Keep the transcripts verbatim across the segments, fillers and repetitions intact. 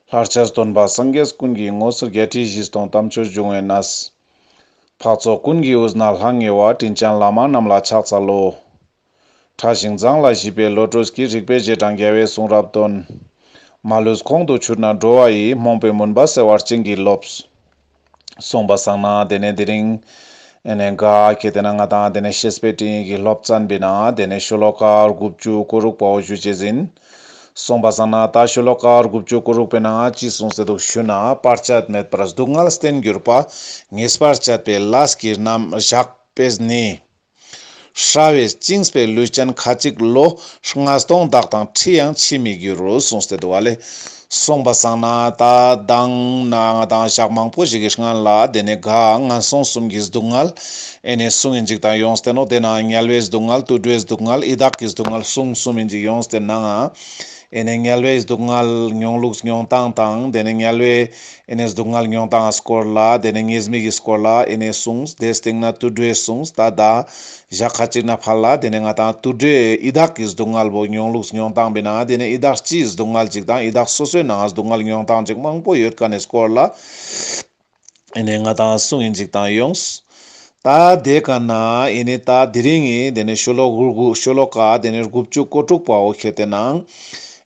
ལྷར་བཅས་སྟོན་པ་སངས་རྒྱས་ཀུན་གྱི་ངོ་། བརྒྱད་ཁྲི་བཞི་སྟོང་དམ་ཆོས་འབྱུང་བའི་གནས། འཕགས་ཚོགས་ཀུན་གྱི་དབུས་ན་ལྷང་ངེ་བ། དྲིན་ཅན་བླ་མ་རྣམས་ལ་ཕྱག་འཚལ་ལོ། ཕྲ་ཞིང་མཛངས་ལ་ཞིབ་པའི་བློ་གྲོས་ཀྱིས། རིག་པའི་རྗེས་འབྲང་རྒྱལ་བའི་གསུང་རབ་འདོན། མ་ལུས་ཁོང་དུ་ཆུད་ན་འགྲོ་བ་ཡི། རྨོངས་པའི་མུན་པ་སེལ་བར་བྱིན་གྱིས་རློབས། སོང་པ་སང་ན་དེ་ནས་དེ་རིང་ཨེ་ནས་ག་ཁེ་ཏེ་ན་ང་དང་དེ་ནས་བཤེས་པའི་སྤྲིངས་ཡིག་གི་སློབ་ཚན་པའི་ནང་དེ་ནས་ཤོ་ལོ་ཀ་དགུ་བཅུ་གོ་དྲུག་པའོ་ཞུ་ཅེས་ཨིན། སོང་པ་སང་ན་ད་ཤོ་ལོ་ཀ་དགུ་བཅུ་གོ་དྲུག་པའི་ནང་ཅི་གསུངས་ཏེ་འདུག་ཞུ་ན། བར་ཆད་མེད་པར་སྡུག་བསྔལ་བརྟེན་གྱུར་པ། ངེས་པར་སྤྱད་པའི་ལས་ཀྱི་རྣམ་བཞག་པས་ནི། ཧྲ་བས་བཅིངས་པའི་ལུས་ཅན་ཁ་ཅིག་ལོ། ལྔ་སྟོང་དག་དང་ཁྲི་ཡང་ཕྱིས་མི་འགྱུར་རོ་གསུངས་ཏེ་འདུག་པ་ལེ། སོང་པ་སང་ན་ད་མདང་ནང་ང་དང་ཞག་མང་པོ་ཞིག་གི་སྔན་ལ་དེ་ནས་ག་ངན་སོང་གསུམ་གྱི་སྡུག་བསྔལ་ཨེ་ནས་གསུངས་ཡིན་ཅིག་དང་ཡོངས་ཏེ་ནོག། དེ་ནང་དམྱལ་བའི་སྡུག་བསྔལ། དུད་འགྲོའི་སྡུག་བསྔལ། ཡི་དྭགས་ཀྱི་སྡུག་བསྔལ་གསུངས་གསུངས་ཡིན་ཅིག་ཡོངས་ཏེ་ནང་ཨེ་ནས་དམྱལ་བའི་སྡུག་བསྔལ་མྱོང་ལུགས་མྱོང་སྟངས་དང་དེ་ནས་དམྱལ་བའི་ཨེ་ནས་སྡུག་བསྔལ་མྱོང་སྟངས་སྐོར་ལ་དེ་ནས་ཉེས་དམིགས་ཀྱི་སྐོར་ལ་ཨེ་ནས་གསུངས། དེའི་སྟེང་ན་དུད་འགྲོའི་གསུངས། ད་ད་ཞག་ཁ་ཅིག་ནས་ཕར་ལ་དེ་ནས་ང་དང་དུད་འགྲོའི་ཡི་དྭགས་ཀྱི་སྡུག་བསྔལ་བོ་མྱོང་ལུགས་མྱོང་སྟངས་པའི་ནང་དེ་ནས་ཡི་དྭགས་སྤྱིའི་སྡུག་བསྔལ་ཅིག་དང་ཡི་དྭགས་སོ་སོའི་ནང་སྡུག་བསྔལ་མྱོང་སྟངས་ཅིག་མང་པོ་ཡོད་ཁན་ནི་སྐོར་ལ་ཨེ་ནས་ང་དང་གསུངས་ཡིན་ཅིག་དང་ཡོངས། ད་དེ་ཀ་ན་ཨེ་ནས་ད་དེ་རིང་ངི་དེ་ནས་ཤོ་ལོ་དགུ་དགུ་ཤོ་ལོ་ཀ་དེ་ནས་དགུ་བཅུ་གོ་དྲུག་པའོ་ཁེ་ཏེ་ནང་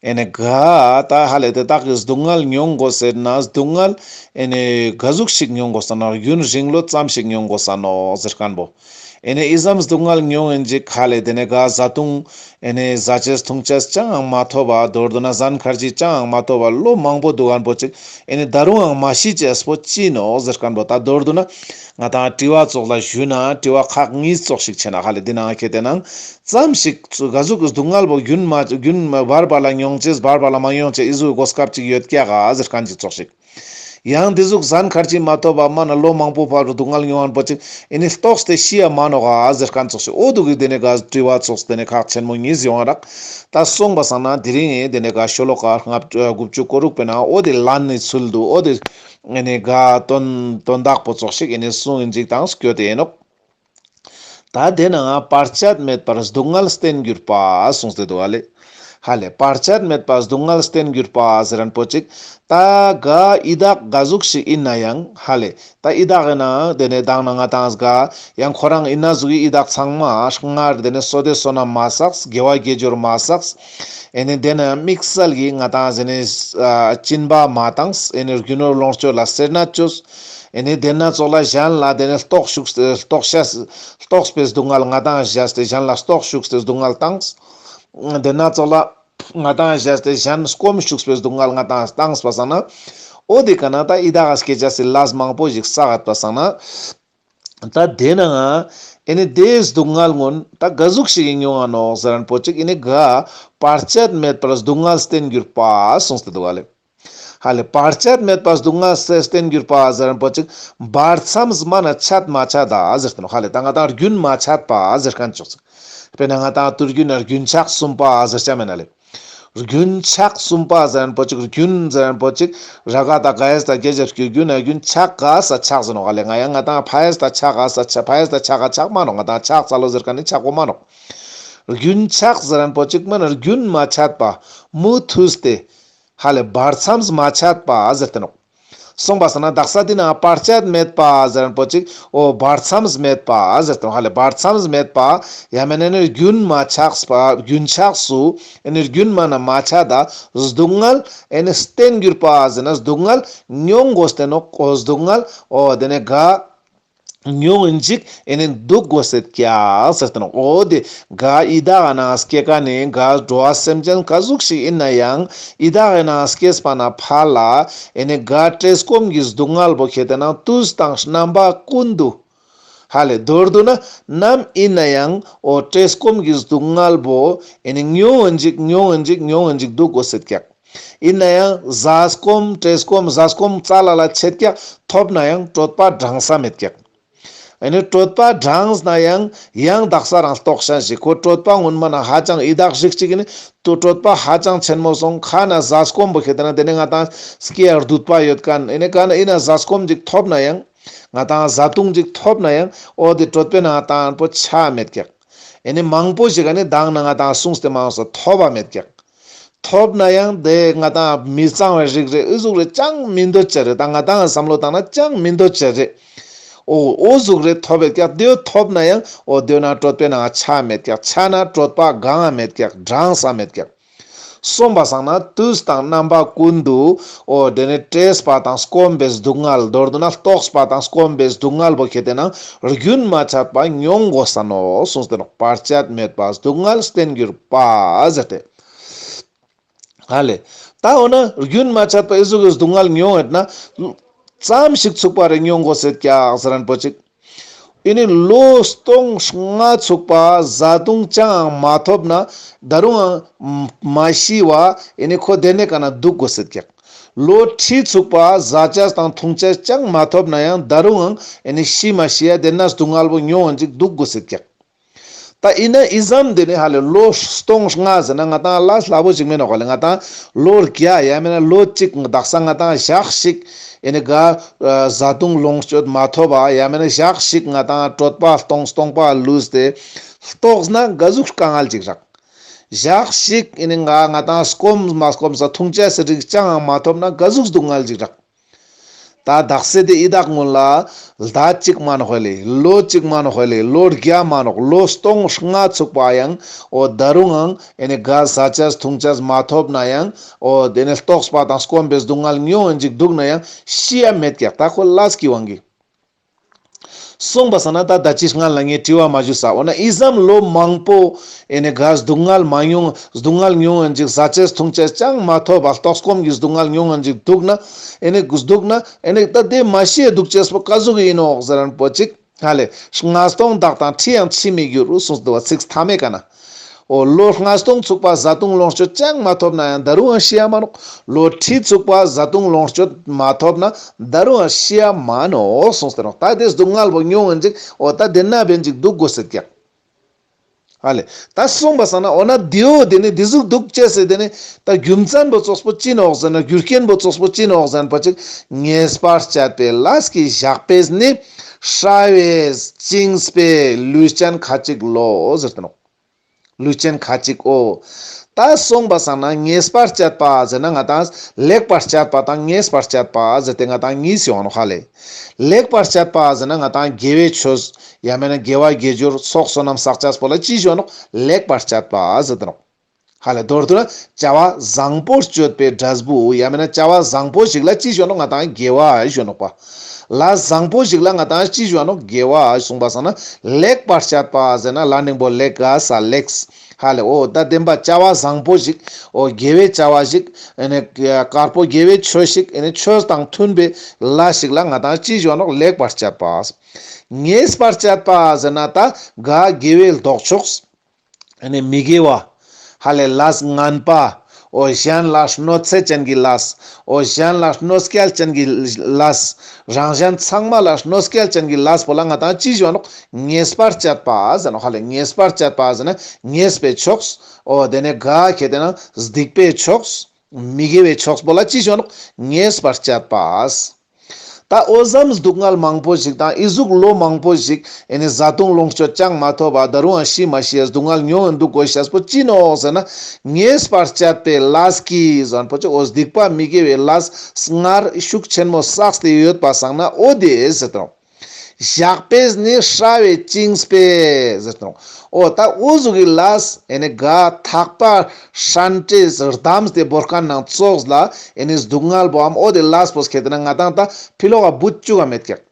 ཨེ་ནས་ག་ད་ཧ་ལས་དེ་དག་གི་སྡུག་བསྔལ་མྱོང་དགོས་ཟེར་ན་སྡུག་བསྔལ་ཨེ་ནས་ག་ཟུག་ཞིག་མྱོང་དགོས་ས་ན་རྒྱུན་རིང་ལོ་ཙམ་ཞིག་མྱོང་དགོས་ས་ནོག་ཟེར་ཁན་བོ། ཨེ་ནས་ཨི་ཙམ་སྡུག་བསྔལ་མྱོང་ཡིན་ཅིག་ཧ་ལས་དེ་ནས་ག་བཟའ་བཏུང་ཨེ་ནས་བཟའ་ཆས་འཐུང་ཆས་ཅང་མ་ཐོབ་པ། མདོར་བསྡུ་ན་ཟན་ཁར་ཅི་ཅང་མ་ཐོབ་པ་ལོ་མང་པོ་འདུག་ཁན་བོ་ཅིག་ཨེ་ནས་ད་རུང་ཡང་མ་ཤི་ཅེས་པོ་ཅི་ནོག་ཟེར་ཁན་བོ། ད་མདོར་བསྡུ་ན་ང་དང་དྲི་བ་ཙོགས་ལ་ཞུས་ན་དྲི་བ་ཁག་གཉིས་ཙོགས་ཤིག་ཆེ་ན་ཧ་ལས་འདི་ནང་ཁེ་ཏེ་ནང་ཙམ་ཞིག་ག་ཟུག་གི་སྡུག་བསྔལ་བོ་རྒྱུན་མ་རྒྱུན་བར་བར་ལ་མྱོང་ཅེས་བར་བར་ལ་མ་མྱོང་ཅེས་ཨི་ཟུག་གོ་སྐབས་ཅིག་ཡོད་ཀྱག་ག་ཟེར་ཁན་ཅིག་ཙོགས་ཤིག། ཡང་དེ་ཟུག་ཟན་ཁར་ཅི་མ་ཐོབ་པ་མ་ན་ལོ་མང་པོ་བར་དུ་སྡུག་བསྔལ་མྱོང་ཁན་བོ་ཅིག་ཨེ་ནི་ལྟོགས་ཏེ་ཤི་ཡ་མ་ནོག་ག་ཟེར་ཁན་ཙོགས་ཤིག། འོ་འདུག་གི་དེ་ནས་ག་དྲི་བ་ཙོགས་དེ་ནས་ཁག་ཆེན་མོ་གཉིས་ཡོང་བ་རག། ད་སོང་པ་སང་ན་དེ་རིང་ངི་དེ་ནས་ག་ཤོ་ལོ་ཀ་ལྔ་བཅུ་དགུ་བཅུ་གོ་དྲུག་པའི་ནང་འོ་དེ་ལན་ནི་ཚུལ་དུ་འོ་དེ་ཨེ་ནི་ག་དོན་དོན་དག་པོ་ཙོགས་ཤིག་ཨེ་ནི་གསུངས་ཡིན་ཅིག་དང་སྐྱོད་དེ་ཡིན་ནོག། ད་དེ་ནང་བར་ཆད་མེད་པར་སྡུག་བསྔལ་བརྟེན་གྱུར་པ་གསུངས་ཏེ་འདུག་ཧ་ལེ། ཧ་ལེ་བར་ཆད་མེད་པར་སྡུག་བསྔལ་བརྟེན་གྱུར་པ་ཟེར་ཁན་བོ་ཅིག། ད་ག་ཡི་དྭགས་ག་ཟུག་ཞིག་ཡིན་ན་ཡང་ཧ་ལེ་ད་ཡི་དྭགས་ཡིན་ན་དེ་ནས་མདང་ནང་ང་དང་ག་ཡང་ཁོ་རང་ཡིན་ན་ཟུག་གི་ཡི་དྭགས་ཚང་མ་སྔར་དེ་ནས་བསོད་བདེ་བསོད་ནམས་མ་བསགས། དགེ་བ་དགེ་སྦྱོར་མ་བསགས། ཨེ་ནི་དེ་ནས་དམིགས་བསལ་གྱི་ང་དང་ཟེར་ནས་ཨ་སྦྱིན་པ་མ་བཏང་། ཨེ་ནི་རྒྱུ་ནོར་ལོངས་སྤྱོད་ལ་སེར་སྣ་བཅོས། ཨེ་ནི་དེ་ནས་ཙོགས་ལ་གཞན་ལ་དེ་ནས་ལྟོགས་ཤུགས་ལྟོགས་ཤ་ལྟོགས་པའི་སྡུག་བསྔལ་ང་དང་བཞེས་ཏེ་གཞན་ལ་ལྟོགས་ཤུགས་ཏེ་སྡུག་བསྔལ་བཏང་། དེ་ནས་ཙོགས་ལ་ང་དང་བཞེས་ཏེ་གཞན་སྐོམ་ཤུགས་པའི་སྡུག་བསྔལ་ང་དང་བཏང་པ་སང་ན། འོ་དེ་ཀ་ན་ད་ཡི་དྭགས་སྐྱེ་ཅེས་སི་ལས་མང་པོ་ཞིག་བསགས་པ་སང་ན། ད་དེ་ནང་ཨེ་ནི་དེ་སྡུག་བསྔལ་ངོ་ད་ག་ཟུག་ཞིག་གི་མྱོང་ང་ནོག་ཟེར་ཁན་བོ་ཅིག་ཨེ་ནི་ག་བར་ཆད་མེད་པར་སྡུག་བསྔལ་བརྟེན་གྱུར་པ་གསུངས་ཏེ་འདུག་ཧ་ལེ། ཧ་ལེ་བར་ཆད་མེད་པར་སྡུག་བསྔལ་བརྟེན་གྱུར་པ་ཟེར་ཁན་བོ་ཅིག་བར་མཚམས་མ་ན་ཆད་མ་ཆད་ད་ཟེར་ཏེ་ནོག། ཧ་ལེ་ད་ང་དང་རྒྱུན་མ་ཆད་པ་ཟེར་ཁན་ཅོག་ཅིག། དཔེར་ན་ང་དང་དུས་རྒྱུན་ན་རྒྱུན་ཆགས་གསུམ་པ་ཟེར་ཆ་མེད་ན་ལེ། རྒྱུན་ཆགས་གསུམ་པ་ཟེར་ཁན་བོ་ཅིག་རྒྱུན་ཟེར་ཁན་བོ་ཅིག་ར་ག་ད་ག་ཡས་ད་གེ་ཇབ་ཀྱི་རྒྱུན་ན་རྒྱུན་ཆགས་ག་ས་ཆགས་ཟེར་ནོག་ལེ། ང་ཡང་ང་དང་ཕ་ཡས་ད་ཆགས་ག་ས་ཆགས་ཕ་ཡས་ད་ཆགས་ག་ཆགས་མ་ནོག། ང་དང་ཆགས་ཚ་ལོ་ཟེར་ཁན་ནི་ཆགས་གོ་མ་ནོག། རྒྱུན་ཆགས་ཟེར་ཁན་བོ་ཅིག་མ་ན་རྒྱུན་མ་ཆད་པ་མུ་མཐུད་དེ་ཧ་ལེ་བར་མཚམས་མ་ཆད་པ་ཟེར་ཏེ་ནོག། སོང་པ་སང་ན་དག་ས་དེ་ན་བར་ཆད་མེད་པ་ཟེར་ཁན་བོ་ཅིག་འོ་བར་མཚམས་མེད་པ་ཟེར་ཏེ་ཧ་ལེ་བར་མཚམས་མེད་པ་ཡང་མེན་ན་ནི་རྒྱུན་མ་ཆགས་པ་རྒྱུན་ཆགས་སུ་ཨེ་ནི་རྒྱུན་མ་ན་མ་ཆད་ད་སྡུག་བསྔལ་ཨེ་ནི་བརྟེན་གྱུར་པ་ཟེར་ན་སྡུག་བསྔལ་མྱོང་དགོས་ཏེ་ནོག། འོ་སྡུག་བསྔལ་འོ་དེ་ནས་ག་མྱོང་ཡིན་ཅིག་ཨེ་ནི་འདུག་དགོས་ཟེར་ཀྱག་ཟེར་ཏེ་ནོག། འོ་དེ་ག་ཡི་དྭགས་ནང་སྐྱེ་ཁན་ནི་ག་འགྲོ་བ་སེམས་ཅན་ག་ཟུག་ཞིག་ཡིན་ན་ཡང་ཡི་དྭགས་ནང་སྐྱེས་པ་ན་ཕར་ལ་ཨེ་ནི་ག་བཀྲེས་སྐོམ་གྱི་སྡུག་བསྔལ་བོ་ཁེ་ཏེ་ན་དུས་དང་རྣམ་པ་ཀུན་ཏུ་ཧ་ལེ་མདོར་བསྡུ་ན་ནམ་ཡིན་ན་ཡང་འོ་བཀྲེས་སྐོམ་གྱི་སྡུག་བསྔལ་བོ་ཨེ་ནི་མྱོང་ཡིན་ཅིག་མྱོང་ཡིན་ཅིག་མྱོང་ཡིན་ཅིག་འདུག་དགོས་ཟེར་ཀྱག། ཡིན་ན་ཡང་ཟ་སྐོམ་བཀྲེས་སྐོམ་ཟ་སྐོམ་རྩ་ལ་ལ་ཆད་ཀྱག། ཐོབ་ན་ཡང་གྲོད་པ་འགྲངས་ས་མེད་ཀྱག། ཨེ་ནི་གྲོད་པ་འགྲངས་ན་ཡང་ཡང་དག་ས་རང་ལྟོགས་ཤ་ཞིག་ཁོ་གྲོད་པ་སྔོན་མ་ན་ཧ་ཅང་ཡི་དྭགས་ཞིག་ཅིག་ཨེ་ནི་དུ་གྲོད་པ་ཧ་ཅང་ཆེན་མོ་སོང་ཁ་ན་ཟ་སྐོམ་བོ་ཁེ་ཏེ་ན་དེ་ནས་ང་དང་སྐྱེ་ཡར་སྡུད་པ་ཡོད་ཁན་ཨེ་ནི་ག་ན་ཡིན་ན་ཟ་སྐོམ་ཅིག་ཐོབ་ན་ཡང་ང་དང་བཟའ་བཏུང་ཅིག་ཐོབ་ན་ཡང་འོ་དེ་གྲོད་པའི་ནང་ང་དང་པོ་ཆ་མེད་ཀྱག། ཨེ་ནི་མང་པོ་ཞིག་ག་ནི་མདང་ནང་ང་དང་གསུངས་ཏེ་མང་སོ་ཐོབ་པ་མེད་ཀྱག། ཐོབ་ན་ཡང་དེ་ང་ཏང་མི་གཙང་བའི་རིགས་རེ་ཨི་ཟུག་རེ་ཅང་མི་འདོད་ཅེས་རེ། ད་ང་ཏང་བསམ་བློ་བཏང་ན་ཅང་མི་འདོད་ཅེས་རེ། འོ་འོ་ཟུག་རེ་ཐོབ་ཡོད་ཀྱག། དེ་ཐོབ་ན་ཡང་འོ་དེ་ན་གྲོད་པའི་ནང་ཆ་མེད་ཀྱག། ཆ་ན་གྲོད་པ་གང་ཡང་མེད་ཀྱག། འགྲངས་ས་མེད་ཀྱག། སོང་པ་སང་ན་དུས་དང་རྣམ་པ་ཀུན་ཏུ་འོ་དེ་ནི་བཀྲེས་པ་དང་སྐོམ་པའི་སྡུག་བསྔལ། མདོར་བསྡུ་ན་ལྟོགས་པ་དང་སྐོམ་པའི་སྡུག་བསྔལ་བོ་ཁྱེར་ཏེ་ན་རྒྱུན་མ་ཆད་པ་མྱོང་དགོས་ས་ནོག་གསུངས་ཏེ་ནོག། བར་ཆད་མེད་པ་སྡུག་བསྔལ་བསྟེན་གྱུར་པ་ཟེར་ཏེ། ཧ་ལེ། ད་འོ་ན་རྒྱུན་མ་ཆད་པ་ཨི་ཟུག་གི་སྡུག་བསྔལ་མྱོང་ཡོད་ན་ཙམ་ཞིག་ཚུགས་པ་རེ་མྱོང་དགོས་སེད་ཀྱག་ཟེར་རན་པོ་ཅིག། ཨི་ནི་ལོ་སྟོང་ལྔ་ཚུགས་པ་བཟའ་བཏུང་ཅང་མ་ཐོབ་ན་ད་རུང་ཡང་མ་ཤི་བ་ཨི་ནི་ཁོ་དེ་ནེ་ཀ་ན་འདུག་དགོས་སེད་ཀྱག། ལོ་ཁྲི་ཚུགས་པ་བཟའ་ཆས་དང་འཐུང་ཆས་ཅང་མ་ཐོབ་ན་ཡང་ད་རུང་ཡང་ཨི་ནི་ཤི་མ་ཤི་ཡ་དེ་ན་སྡུག་བསྔལ་བོ་མྱོང་ཡོང་ཅིག་འདུག་དགོས་སེད་ཀྱག། ད་ཨིན་ན་ཨི་ཙམ་དེ་ནི་ཧ་ལེ་ལོ་སྟོང་ལྔ་ཟེར་ན་ང་ཏང་ལ་སླ་པོ་ཞིག་མེན་ནོག་ཧ་ལེ། ང་ཏང་ལོ་བརྒྱ་ཡང་མེན་ན་ལོ་གཅིག་དག་ས་ང་ཏང་ཞག་ཞིག་ཨི་ནི་ག་བཟའ་བཏུང་ལོངས་སྤྱོད་མ་ཐོབ་པ་ཡང་མེན་ན་ཞག་ཞིག་ང་ཏང་གྲོད་པ་སྟོང་སྟོང་པ་ལུས་ཏེ་ལྟོགས་ན་ག་ཟུག་དཀའ་ངལ་ཅིག་རག། ཞག་ཞིག་ཨི་ནི་ང་ང་ཏང་སྐོམ་མ་སྐོམ་ས་འཐུང་ཆས་སི་རིགས་ཅང་མ་ཐོབ་ན་ག་ཟུག་སྡུག་བསྔལ་ཅིག་རག། ད་དག་ས་དེ་ཡི་དྭགས་ཀུན་ལ་ཟླ་གཅིག་མན་ནོག་ཧ་ལེ། ལོ་གཅིག་མན་ནོག་ཧ་ལེ། ལོ་བརྒྱ་མན་ནོག། ལོ་སྟོང་ལྔ་ཚུགས་པ་ཡང་འོ་ད་རུང་ཡང་ཨི་ནི་ག་བཟའ་ཆས་འཐུང་ཆས་མ་ཐོབ་ན་ཡང་འོ་དེ་ནི་ལྟོགས་པ་དང་སྐོམ་པའི་སྡུག་བསྔལ་མྱོང་ཡོང་ཅིག་འདུག་ན་ཡང་ཤི་ཡ་མེད་ཀྱག། ད་ཁོ་ལས་ཀྱི་དབང་གིས། སོང་པ་སང་ན་ད་ད་ཅི་སྔ་ལ་ངས་དྲི་བ་མ་ཞུས་ས། འོ་ན་ཨི་ཙམ་ལོ་མང་པོ་ཨི་ནི་ག་སྡུག་བསྔལ་མ་མྱོང་སྡུག་བསྔལ་མྱོང་ཡོང་ཅིག་བཟའ་ཆས་འཐུང་ཆས་ཅང་མ་ཐོབ་པ་ལྟོགས་སྐོམ་གྱི་སྡུག་བསྔལ་མྱོང་ཡོང་ཅིག་འདུག་ན་ཨི་ནི་འདུག་ན་ཨི་ནི་ད་དེ་མ་ཤི་འདུག་ཅེས་པོ་ག་ཟུག་ཡིན་ནོག་ཟེར་རན་པོ་ཅིག། ཧ་ལེ། ལྔ་སྟོང་དག་དང་ཁྲི་ཡང་འཆི་མི་འགྱུར་གསུངས་འདུག་པ་ཚིག་ཐ་མའི་ཀ་ན། འོ་ལོ་ལྔ་སྟོང་ཚུགས་པ་བཟའ་བཏུང་ལོངས་སྤྱོད་ཅང་མ་ཐོབ་ན་ཡང་ད་རུང་ཡང་ཤི་ཡ་མ་ནོག། ལོ་ཁྲི་ཚུགས་པ་བཟའ་བཏུང་ལོངས་སྤྱོད་མ་ཐོབ་ན་ད་རུང་ཡང་ཤི་ཡ་མ་ནོག་གསུངས་ཏེ་ནོག། ད་དེ་སྡུག་བསྔལ་བོ་མྱོང་ཡོང་ཅིག་འོ་ད་དེ་ན་བན་ཅིག་འདུག་དགོས་སེད་ཀྱག། ཧ་ལེ། ད་སོང་པ་སང་ན་འོ་ན་དེའོ་དེ་ནི་དེ་ཟུག་འདུག་ཅེས་སེ་དེ་ནི་ད་རྒྱུ་མཚན་པོ་ཙོགས་པོ་ཅི་ནོག་ཟེར་ན་རྒྱུ་རྐྱེན་པོ་ཙོགས་པོ་ཅི་ནོག་ཟེར་ན་པ་ཅིག་ངེས་པར་སྤྱད་པའི་ལས་ཀྱི་ཞགས་པས་ནི་ཧྲ་བས་བཅིངས་པའི་ལུས་ཅན་ཁ་ཅིག་ལོ་ཟེར་ཏེ་ནོག། ལུས་ཅན་ཁ་ཅིག་འོ། ད་སོང་པ་སང་ན་ངེས་པར་སྤྱད་པ་ཟེར་ན་ང་ཏང་ལེགས་པར་སྤྱད་པ་དང་ངེས་པར་སྤྱད་པ་ཟེར་ཏེ་ང་ཏང་གཉིས་ཡོང་ནོག་ཧ་ལེ། ལེགས་པར་སྤྱད་པ་ཟེར་ན་ང་ཏང་དགེ་བའི་ཆོས་ཡང་མེན་ན་དགེ་བ་དགེ་སྦྱོར་ཚོགས་བསོད་ནམས་བསགས་ཅེས་པོ་ལ་ཅི་ཞུ་ནོག། ལེགས་པར་སྤྱད་པ་ཟེར་ཏེ་ནོག། ཧ་ལེ། མདོར་བསྡུ་ན་བྱ་བ་བཟང་པོ་སྤྱོད་པའི་འབྲས་བུ་ཡང་མེན་ན་བྱ་བ་བཟང་པོ་ཞིག་ལ་ཅི་ཞུ་ནོག། ང་ཏང་དགེ་བ་ཞུ་ནོག་པ། ལས་བཟང་པོ་ཞིག་ལ་ང་ཏང་ཅི་ཞུ་ནོག། དགེ་བ་སོང་པ་སང་ན་ལེགས་པར་སྤྱད་པ་ཟེར་ན་ལ་ནིང་པོ་ལེགས་ག་ས་ལེགས། ཧ་ལེ། འོ་ད་བདེན་པ་བྱ་བ་བཟང་པོ་ཞིག་འོ་དགེ་བའི་བྱ་བ་ཞིག་ཨེ་ནི་དཀར་པོ་དགེ་བའི་ཆོས་ཤིག་ཨེ་ནི་ཆོས་དང་མཐུན་པའི་ལས་ཤིག་ལ་ང་ཏང་ཅི་ཞུ་ནོག། ལེགས་པར་སྤྱད་པ། ངེས་པར་སྤྱད་པ་ཟེར་ན་ད་ག་དགེ་བའི་ལྡོག་ཕྱོགས། ཨེ་ནི་མི་དགེ་བ། ཧ་ལེ་ལས་ངན་པ། འོ་གཞན་ལ་གནོད་འཚེ་ཅན་གྱི་ལས། འོ་གཞན་ལ་གནོད་སྐྱེལ་ཅན་གྱི་ལས། རང་གཞན་ཚང་མ་ལ་གནོད་སྐྱེལ་ཅན་གྱི་ལས་པོ་ལ་ང་ཏང་ཅི་ཞུ་ནོག། ངེས་པར་སྤྱད་པ་ཟེར་ནོག་ཧ་ལེ། ངེས་པར་སྤྱད་པ་ཟེར་ན་ངེས་པའི་ཕྱོགས། འོ་དེ་ནི་ག་ཁྱེར་ཏེ་ན་སྡིག་པའི་ཕྱོགས། མི་དགེ་བའི་ཕྱོགས་པོ་ལ་ཅི་ཞུ་ནོག། ངེས་པར་སྤྱད་པ། ད་འོ་ཙམ་སྡུག་བསྔལ་མང་པོ་ཞིག་དང་ཨི་ཟུག་ལོ་མང་པོ་ཞིག་ཨེ་ནི་བཟའ་བཏུང་ལོངས་སྤྱོད་ཅང་མ་ཐོབ་པ་ད་རུང་ཡང་ཤི་མ་ཤི་ཡ་སྡུག་བསྔལ་མྱོང་ཡོང་འདུག་དགོས་ཤེས་པོ་ཅི་ནོག་ཟེར་ན། ངེས་པར་སྤྱད་པའི་ལས་ཀྱིས་ཟེར་ན་པོ་ཅིག་འོ་སྡིག་པ་མི་དགེ་བའི་ལས་སྔར་ཤུགས་ཆེན་མོ་བསགས་ཏེ་ཡོད་པ་སང་ན་འོ་དེ་ཟེར་ཏེ་ནོག། ཞགས་པས་ནི་ཧྲ་བས་བཅིངས་པས་ཟེར་ཏེ་ནོག། འོ་ད་འོ་ཟུག་གི་ལས་ཨེ་ནི་ག་ཐག་པ་ཧྲན་ཏེ་བསྡམས་ཏེ་བོར་ཁན་ནང་ཙོགས་ལ་ཨེ་ནི་སྡུག་བསྔལ་བོའམ་འོ་དེ་ལས་པོ་ཁྱེར་ཏེ་ན་ང་ཏང་ད་ཕི་ལོག་ག་བུད་བཅུག་ག་མེད་ཀྱག།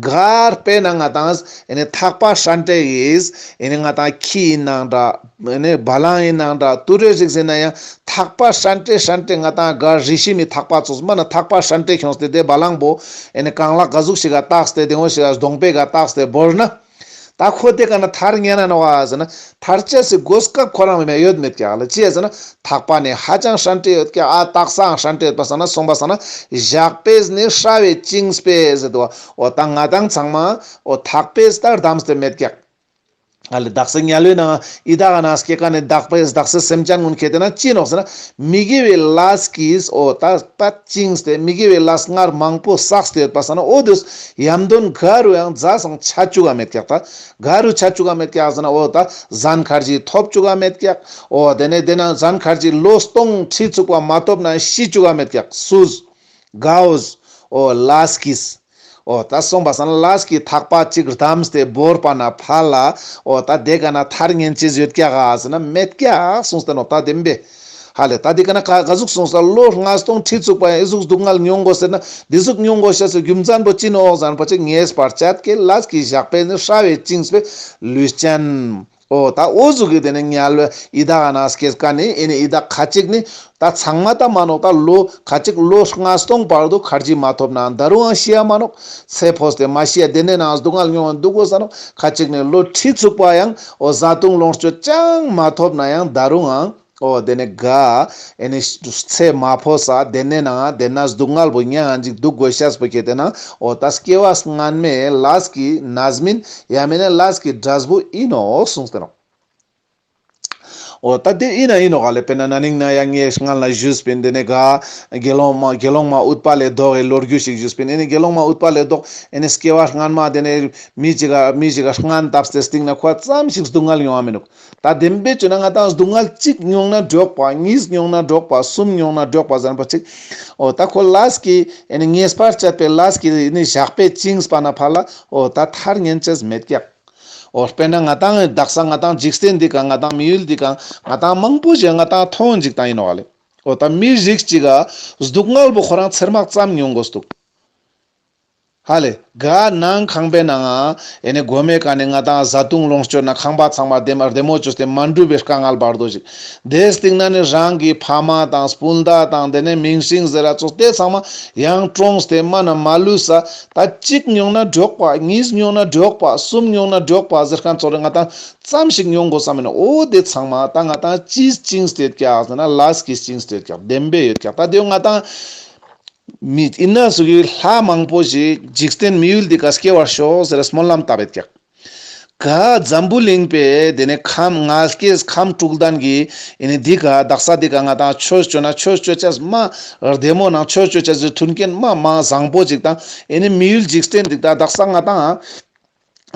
གར་དཔེར་ན་ང་ཏང་ཨེ་ནི་ཐག་པ་ཧྲན་ཏེ་ཡིས་ཨེ་ནི་ང་ཏང་ཁྱི་ཡིན་ནང་འདྲ་ཨེ་ནི་བ་ལང་ཡིན་ནང་འདྲ་དུད་འགྲོའི་རིགས་ཡིན་ན་ཡང་ཐག་པ་ཧྲན་ཏེ་ཧྲན་ཏེ་ང་ཏང་ག་རི་ཤི་མི་ཐག་པ་ཙོགས་མ་ན་ཐག་པ་ཧྲན་ཏེ་ཁྱོངས་ཏེ་དེ་བ་ལང་པོ་ཨེ་ནི་རྐང་ལག་ག་ཟུག་ཞིག་ག་བཏགས་ཏེ་དེ་ངོ་ཞིག་ག་གདོང་པའི་ག་བཏགས་ཏེ་བོར་ན། ད་ཁོ་དེ་ཀ་ན་ཐར་ཉན་ན་ནོག་ཟེར་ན་ཐར་ཅེས་སི་གོ་སྐབས་ཁོ་རང་མེད་ཡོད་མེད་ཀྱག་ལ་ཅི་ཟེར་ན་ཐག་པ་ནི་ཧ་ཅང་ཧྲན་ཏེ་ཡོད་ཀྱག། ཨ་ཐག་སང་ཧྲན་ཏེ་ཡོད་པ་སང་ན་སོང་པ་སང་ན་ཞགས་པས་ནི་ཧྲ་བས་བཅིངས་པས་ཟེར་དུག། འོ་ད་ང་ཏང་ཚང་མ་འོ་ཐག་པས་ད་བསྡམས་ཏེ་མེད་ཀྱག། ཨ་ལེ་དག་ས་དམྱལ་བའི་ནང་ཡི་དྭགས་ནང་སྐྱེ་མཁན་ནི་དག་པའི་དག་ས་སེམས་ཅན་ཀུན་ཁྱེར་ཏེ་ན་ཅི་ནོག་ཟེར་ན། མི་དགེ་བའི་ལས་ཀྱིས་འོ་ད་པད་བཅིངས་ཏེ་མི་དགེ་བའི་ལས་སྔར་མང་པོ་བསགས་ཏེ་ཡོད་པ་སང་ན་འོ་དུས་ཡམ་དོན་ག་རུ་ཡང་ཛ་སང་ཆ་བཅུག་ག་མེད་ཀྱག། ད་ག་རུ་ཆ་བཅུག་ག་མེད་ཀྱག་ཟེར་ན་འོ་ད་ཟན་ཁར་ཇི་ཐོབ་བཅུག་ག་མེད་ཀྱག། འོ་དེ་ནས་དེ་ན་ཟན་ཁར་ཇི་ལོ་སྟོང་ཁྲི་ཚུག་པ་མ་ཐོབ་ན་ཤི་བཅུག་ག་མེད་ཀྱག། སུས། གའོ། འོ་ལས་ཀྱིས། འོ་ད་སོང་པ་སང་ན་ལས་ཀྱི་ཐག་པ་གཅིག་བསྡམས་ཏེ་བོར་པ་ན་ཕར་ལ། འོ་ད་དེ་ཀ་ན་ཐར་ཉན་ཅེས་ཡོད་ཀྱག་ག་ཟེར་ན་མེད་ཀྱག་གསུངས་ཏེ་ནོག། ད་བདེན་པས། ཧ་ལེ་ད་དེ་ཀ་ན་ག་ག་ཟུག་གསུངས་ས་ལོ་ལྔ་སྟོང་ཁྲི་ཚུག་པ་ཡང་ཨི་ཟུག་སྡུག་བསྔལ་མྱོང་དགོས་ཟེར་ན་དེ་ཟུག་མྱོང་དགོས་ཤེས་སི་རྒྱུ་མཚན་པོ་ཅི་ནོག་ཟེར་ན་པ་ཅིག་ངེས་པར་བྱ་སྟེ་ལས་ཀྱི་ཞགས་པས་ནི་ཧྲ་བས་བཅིངས་པའི་ལུས་ཅན། འོ་ད་འོ་ཟུག་གི་དེ་ནས་དམྱལ་བའི་ཡི་དྭགས་ནང་སྐྱེས་མཁན་ནི་ཨེ་ནི་ཡི་དྭགས་ཁ་ཅིག་ནི་ད་ཚང་མ་ད་མན་ནོག། ད་ལོ་ཁ་ཅིག་ལོ་ལྔ་སྟོང་བར་དུ་ཁར་ཇི་མ་ཐོབ་ན་ད་རུང་ཡང་ཤི་ཡ་མན་ནོག། ཚེ་འཕོས་ཏེ་མ་ཤི་ཡ་དེ་ནས་ནང་སྡུག་བསྔལ་མྱོང་བ་འདུག་གོ་ས་ནོག། ཁ་ཅིག་ནི་ལོ་ཁྲི་ཚུག་པ་ཡང་འོ་བཟའ་བཏུང་ལོངས་སྤྱོད་ཅང་མ་ཐོབ་ན་ཡང་ད་རུང་ཡང་འོ་དེ་ནས་ག་ཨེ་ནི་ཚེ་མ་འཕོས་ས་དེ་ནས་ནང་དེ་ན་སྡུག་བསྔལ་བོ་མྱང་ང་ཅིག་འདུག་དགོས་ཤེས་པོ་ཁྱེར་ཏེ་ན་འོ་ད་སྐྱེ་བ་སྔན་མའི་ལས་ཀྱི་རྣམ་སྨིན་ཡང་མིན་ན་ལས་ཀྱི་འབྲས་བུ་ཨིན་ནོག་གསུངས་ཏེ་ནོག། འོ་ད་དེ་ཨིན་ན་ཨིན་ནོག་ག་ལེ། དཔེར་ན་ན་ནིང་ན་ཡང་ངས་སྔན་ལ་ཞུས་པིན། དེ་ནས་ག་དགེ་སློང་མ་དགེ་སློང་མ་ཨུཏྤ་ལའི་མདོག་གི་ལོ་རྒྱུས་ཤིག་ཞུས་པིན། ཨེ་ནི་དགེ་སློང་མ་ཨུཏྤ་ལའི་མདོག་ཨེ་ནི་སྐྱེ་བ་སྔན་མ་དེ་ནས་མི་ཅིག་ག་མི་ཅིག་ག་སྔན་བཏབ་སྟེ་སྟིང་ན་ཁོ་ཙམ་ཞིག་སྡུག་བསྔལ་མྱོང་བ་མི་ནུག། ད་བདེན་པའི་ཆོས་ན་ང་ཏང་སྡུག་བསྔལ་གཅིག་མྱོང་ན་འགྲོགས་པ། གཉིས་མྱོང་ན་འགྲོགས་པ། གསུམ་མྱོང་ན་འགྲོགས་པ་ཟེར་པ་ཅིག། འོ་ད་ཁོ་ལས་ཀྱི་ཨེ་ནི་ངེས་པར་བྱས་པའི་ལས་ཀྱི་ཨེ་ནི་ཞགས་པས་བཅིངས་པ་ན་ཕར་ལ་འོ་ད་ཐར་ཉན་ཅེས་མེད་ཀྱག། འོ་དཔེར་ན་ང་ཏང་དག་ས་ང་ཏང་འཇིག་རྟེན་འདི་ཀ་ང་ཏང་མི་ཡུལ་འདི་ཀ་ང་ཏང་མང་པོ་ཞིག་ང་ཏང་མཐོང་ཅིག་ཏང་ཨིན་ནོག་ལེ། འོ་ད་མི་རིགས་ཅིག་ག་སྡུག་བསྔལ་བོ་ཁོ་རང་ཚེར་མག་ཙམ་མྱོང་དགོས་འདུག། ཧ་ལེ་ག་ནང་ཁང་པའི་ནང་ང་ཨེ་ནི་གོ་མའི་ཀ་ནས་ང་ཏང་བཟའ་བཏུང་ལོངས་སྤྱོད་ན་ཁང་པ་ཚང་མ་བདེ་མ་བདེ་མོ་བཅོས་ཏེ་མ་འགྲུབ་པའི་དཀའ་ངལ་བར་དོ་ཞིག། དེའི་སྟེང་ན་ནི་རང་གི་ཕ་མ་དང་སྤུན་ཟླ་དང་དེ་ནས་མིང་སྲིང་ཟེར་ར་ཙོགས་དེ་ཚང་མ་ཡང་གྲོངས་ཏེ་མ་ན་མ་ལུས་ས། ད་གཅིག་མྱོང་ན་འགྲོགས་པ། གཉིས་མྱོང་ན་འགྲོགས་པ། གསུམ་མྱོང་ན་འགྲོགས་པ་ཟེར་མཁན་ཙོགས་རེ་ང་ཏང་ཙམ་ཞིག་མྱོང་དགོས་བསམ་མིན་ན། འོ་དེ་ཚང་མ་ད་ང་ཏང་ཅིས་བཅིངས་ཏེ་ཀྱག་ཟེར་ན་ལས་ཀྱིས་བཅིངས་ཏེ་ཀྱག། བདེན་པའི་ཡོད་ཀྱག། ད་དེ་ང་ཏང་མི་ཨིན་ན་ཟུག་གི་ལྷ་མང་པོ་ཞིག་འཇིག་རྟེན་མི་ཡུལ་འདི་ཀ་སྐྱེ་བར་ཤོག་ཟེར་སྨོན་ལམ་བཏབ་ཡོད་ཀྱག། ག་འཛམ་བུ་གླིང་པའི་དེ་ནས་ཁམས་ང་སྐྱེས་ཁམས་དྲུག་ལྡན་གྱི་ཨེ་ནི་འདི་ཀ་དག་ས་འདི་ཀ་ང་ཏང་ཆོས་བཅོ་ན་ཆོས་བཅོ་ཅེས་མ་བདེ་མོ་ནང་ཆོས་བཅོ་ཅེས་སི་མཐུན་རྐྱེན་མ་མ་བཟང་པོ་ཅིག་དང་ཨེ་ནི་མི་ཡུལ་འཇིག་རྟེན་འདི་ཀ་དག་ས་ང་ཏང་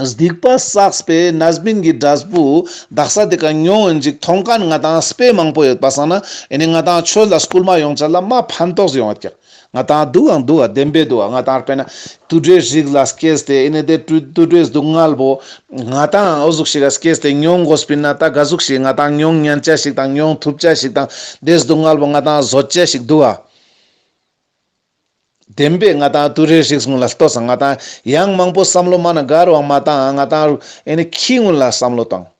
སྡིག་པ་བསགས་པའི་རྣམ་སྨིན་གྱི་འབྲས་བུ་དག་ས་དེ་ཀ་མྱོང་ཡིན་ཅིག་མཐོང་མཁན་ང་ཏང་དཔེ་མང་པོ་ཡོད་པ་སང་ན་ཨེ་ནི་ང་ཏང་ཆོས་ལ་སྐུལ་མ་ཡོང་ཅེས་ལ་མ་ཕན་ཐོགས་ཡོང་བ་ཀྱག། ང་ཏང་འདུག་ཨང་འདུག་ཨ། བདེན་པའི་འདུག་ཨ། ང་ཏང་དཔེར་ན་དུད་འགྲོའི་རིགས་ལ་སྐྱེས་ཏེ་ཨེ་ནི་དེ་དུད་དུད་འགྲོའི་སྡུག་བསྔལ་བོ་ང་ཏང་འོ་ཟུག་ཞིག་ལ་སྐྱེས་ཏེ་མྱོང་དགོས་པིན་ན་ད་ག་ཟུག་ཞིག་ང་ཏང་མྱོང་ཉན་ཅེས་ཞིག་དང་མྱོང་ཐུབ་ཅེས་ཞིག་དང་དེ་སྡུག་བསྔལ་བོ་ང་ཏང་བཟོད་ཅེས་ཞིག་འདུག་ཨ། བདེན་པས་ང་ཏང་དུད་འགྲོའི་རིགས་ཀུན་ལ་ལྟོས་སང་ང་ཏང་ཡང་མང་པོ་བསམ་བློ་མ་ན་ག་རུའང་མ་བཏང་། ང་ཏང་ཨེ་ནི་ཁྱི་ཀུན་ལ་བསམ་བློ་བཏང་།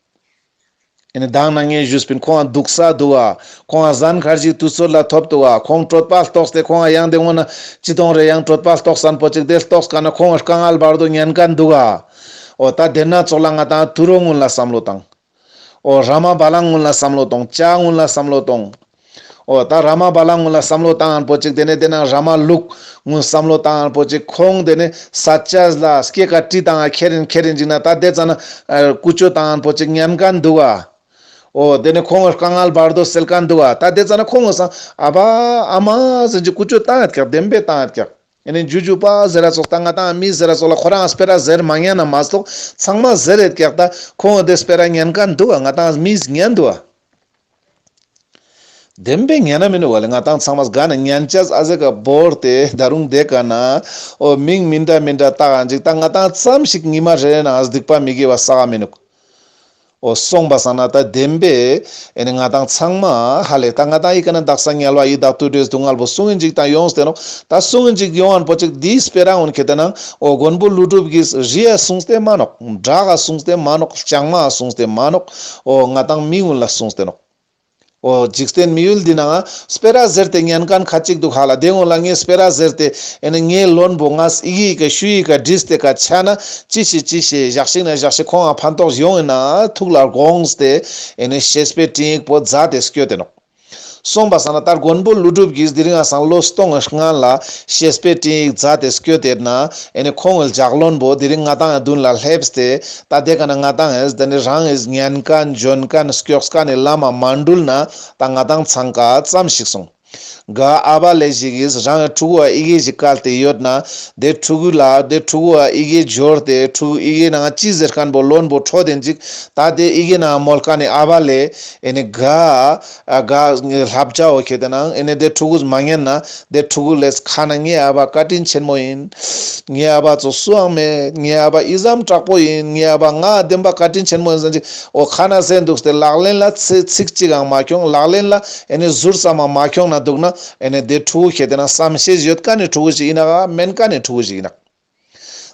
ཨེ་ནི་མདང་ན་ངས་ཞུས་པིན། ཁོང་ང་འདུག་ས་འདུག་ག། ཁོང་ང་ཟན་ཁར་ཅིག་དུས་ཚོད་ལ་ཐོབ་འདུག་ག། ཁོང་གྲོད་པ་ལྟོགས་ཏེ་ཁོང་ང་ཡང་དེ་སྔོན་ན་ཅི་གཏོང་རེ་ཡང་གྲོད་པ་ལྟོགས་སན་པོ་ཅིག་དེ་ལྟོགས་ཀ་ན་ཁོང་ང་དཀའ་ངལ་བར་དོ་ཉན་མཁན་འདུག་ག། འོ་ད་དེ་ན་ཙོགས་ལ་ང་ཏང་དུད་འགྲོ་ཀུན་ལ་བསམ་བློ་བཏང་། འོ་ར་མ་བ་ལང་ཀུན་ལ་བསམ་བློ་གཏོང་། བྱ་ཀུན་ལ་བསམ་བློ་གཏོང་། འོ་ད་ར་མ་བ་ལང་ཀུན་ལ་བསམ་བློ་བཏང་ཡང་པོ་ཅིག་དེ་ནས་དེ་ན་ར་མ་ལུག་ཀུན་བསམ་བློ་བཏང་ཡང་པོ་ཅིག་ཁོང་དེ་ནས་ས་ཆ་ལ་སྐྱེ་ཀ་དྲི་བཏང་ཡང་ཁྱེར་ཡིན་ཁྱེར་ཡིན་ཅིག་ན་ད་དེ་ཙ་ན་ཀུ་ཅོ་བཏང་ཡང་པོ་ཅིག་ཉན་མཁན་འདུག་ག། འོ་དེ་ནས་ཁོང་དཀའ་ངལ་བར་དོ་སེལ་མཁན་འདུག་ག། ད་དེ་ཙ་ན་ཁོང་ངོ་སང་ཨ་བ་ཨ་མ་ཟེར་གྱི་ཀུ་ཅོ་བཏང་ཡོད་ཀྱག། བདེན་པས་བཏང་ཡོད་ཀྱག། ཨེ་ནི་ཇུ་ཇུ་པ་ཟེར་ར་ཙོགས་ད་ང་ཏང་མི་ཟེར་ར་ཙོགས་ལ་ཁོ་རང་སྤེ་ར་ཟེར་མ་ཉན་ན་མ་ཙོགས་ཚང་མ་ཟེར་ཡོད་ཀྱག། ད་ཁོང་དེ་སྤེ་ར་ཉན་མཁན་འདུག་ག། ང་ཏང་མིས་ཉན་འདུག་ག། བདེན་པས་ཉན་ན་མིན་ནུག་ག་ལེ། ང་ཏང་ཚང་མས་ག་ན་ཉན་ཅེས་ཨ་ཟེ་ཀ་བོར་ཏེ་ད་རུང་དེ་ཀ་ན་འོ་མིང་མི་འདྲ་མི་འདྲ་བཏགས་ཡང་ཅིག་ད་ང་ཏང་ཙམ་ཞིག་ཉི་མ་རེ་རེ་ནང་སྡིག་པ་མི་དགེ་བ་བསགས་མི་ནུག། འོ་སོང་པ་སང་ན་ད་བདེན་པས་ཨེ་ནི་ང་ཏང་ཚང་མ་ཧ་ལེ་ད་ང་ཏང་ཨི་ཀ་ན་དག་ས་དམྱལ་བ་ཡི་དྭགས་དུད་འགྲོའི་སྡུག་བསྔལ་བོ་གསུང་ཡིན་ཅིག་ད་ཡོངས་ཏེ་ནོག། ད་གསུང་ཡིན་ཅིག་ཡོང་ཡང་པོ་ཅིག་དེའི་སྤེ་ར་འོན་ཁེ་ཏེ་ན་འོ་མགོན་པོ་ཀླུ་སྒྲུབ་ཀྱིས་རི་ཡ་གསུངས་ཏེ་མ་ནོག། བྲག་ག་གསུངས་ཏེ་མ་ནོག། ལྕང་མ་གསུངས་ཏེ་མ་ནོག། འོ་ང་ཏང་མི་ཀུན་ལ་གསུངས་ཏེ་ནོག། འོ་འཇིག་རྟེན་མི་ཡུལ་འདི་ནང་སྤེ་ར་ཟེར་ཏེ་ཉན་མཁན་ཁ་ཅིག་འདུག་ཧ་ལ། དེ་སྔོན་ལ་ངས་སྤེ་ར་ཟེར་ཏེ་ཨེ་ནི་ངའི་ལོན་པོ་ངས་ཨི་ཡི་ཀ་ཤུ་ཡི་ཀ་བྲིས་ཏེ་ཀ་ཆ་ན་ཅི་ཤེས་ཅི་ཤེས་ཞག་ཞིག་ན་ཞག་ཞིག་ཁོང་ང་ཕན་ཐོགས་ཡོང་ཡིན་ན་ཐུགས་ལ་དགོངས་ཏེ་ཨེ་ནི་བཤེས་པའི་སྤྲིངས་ཡིག་པོ་མཛད་དེ་སྐྱོད་དེ་ནོག། སོང་པ་སང་ན་ད་མགོན་པོ་ཀླུ་སྒྲུབ་ཀྱིས་དེ་རིང་ང་སང་ལོ་སྟོང་སྔན་ལ་བཤེས་པའི་སྤྲིངས་ཡིག་མཛད་དེ་སྐྱོད་དེ་ན་ཨེ་ནི་ཁོང་གི་ལྗགས་ལན་པོ་དེ་རིང་ང་ཏང་མདུན་ལ་སླེབས་ཏེ། ད་དེ་ཀ་ན་ང་ཏང་ཨེ་དེ་ནི་རང་ཨེ་ཉན་མཁན་འཇོན་མཁན་སྐྱོགས་མཁན་ནི་བླ་མ་མ་འགྲུལ་ན་ད་ང་ཏང་ཚང་ཀ་ཙམ་ཞིག་སོང་། ག་ཨ་བ་ལེ་ཞིག་གིས་རང་ཕྲུ་གུ་ཨ་ཡི་གེ་ཞིག་བཀལ་ཏེ་ཡོད་ན། དེ་ཕྲུ་གུ་ལ་དེ་ཕྲུ་གུ་ཨ་ཡི་གེ་སྦྱོར་ཏེ་ཕྲུ་གུ་ཡི་གེ་ནང་ཅི་ཟེར་མཁན་པོ་ལོན་པོ་འཕྲོད་དེན་ཅིག་ད་དེ་ཡི་གེ་ནང་མོལ་མཁན་ནི་ཨ་བ་ལེ་ཨེ་ནི་ག་ཨ་ག་བསླབ་བྱའོ་ཁེ་དེ་ནང་ཨེ་ནི་དེ་ཕྲུ་གུས་མ་ཉན་ན་དེ་ཕྲུ་གུ་ལས་ཁ་ན་ངའི་ཨ་བ་བཀའ་དྲིན་ཆེན་མོ་ཡིན། ངའི་ཨ་བ་ཚོ་སུའང་མེད། ངའི་ཨ་བ་ཨི་ཙམ་དྲག་པོ་ཡིན། ངའི་ཨ་བ་ང་བདེན་པ་བཀའ་དྲིན་ཆེན་མོ་ཡིན་ཟེར་ཅིག་འོ་ཁ་ན་ཟེར་འདུག་སྟེ་ལག་ལེན་ལ་ཚེ་ཚིག་གཅིག་ཡང་མ་ཁྱོང་། ལག་ལེན་ལ་ཨེ་ནི་ཟུར་ཙམ་མ་མ་ཁྱོང་ན་འདུག་ན། ཨེ་ནི་དེ་ཕྲུ་གུ་ཁེ་དེ་ན་བསམ་ཤེས་ཡོད་མཁན་ནི་ཕྲུ་གུ་ཞིག་ཡིན་ན་ག་མེན་མཁན་ནི་ཕྲུ་གུ་ཞིག་ཡིན་ན།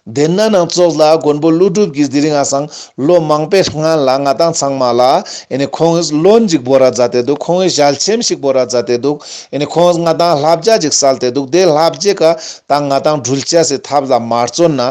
དེ་ན་ནང་ཙོགས་ལ་མགོན་པོ་ཀླུ་སྒྲུབ་ཀྱིས་དེ་རིང་ང་སང་ལོ་མང་པོའི་སྔན་ལ་ང་ཏང་ཚང་མ་ལ་ཨེ་ནི་ཁོང་གིས་ལོན་ཅིག་བོར་ར་མཛད་དེ་འདུག་ཁོང་གིས་ཞལ་ཆེམས་ཤིག་བོར་ར་མཛད་དེ་འདུག་ཨེ་ནི་ཁོང་གིས་ང་ཏང་བསླབ་བྱ་ཅིག་སལ་ཏེ་འདུག་དེ་བསླབ་བྱའི་ཀ་ད་ང་ཏང་འགྲུལ་ཅེས་སི་ཐབས་ལ་མ་བརྩོན་ན།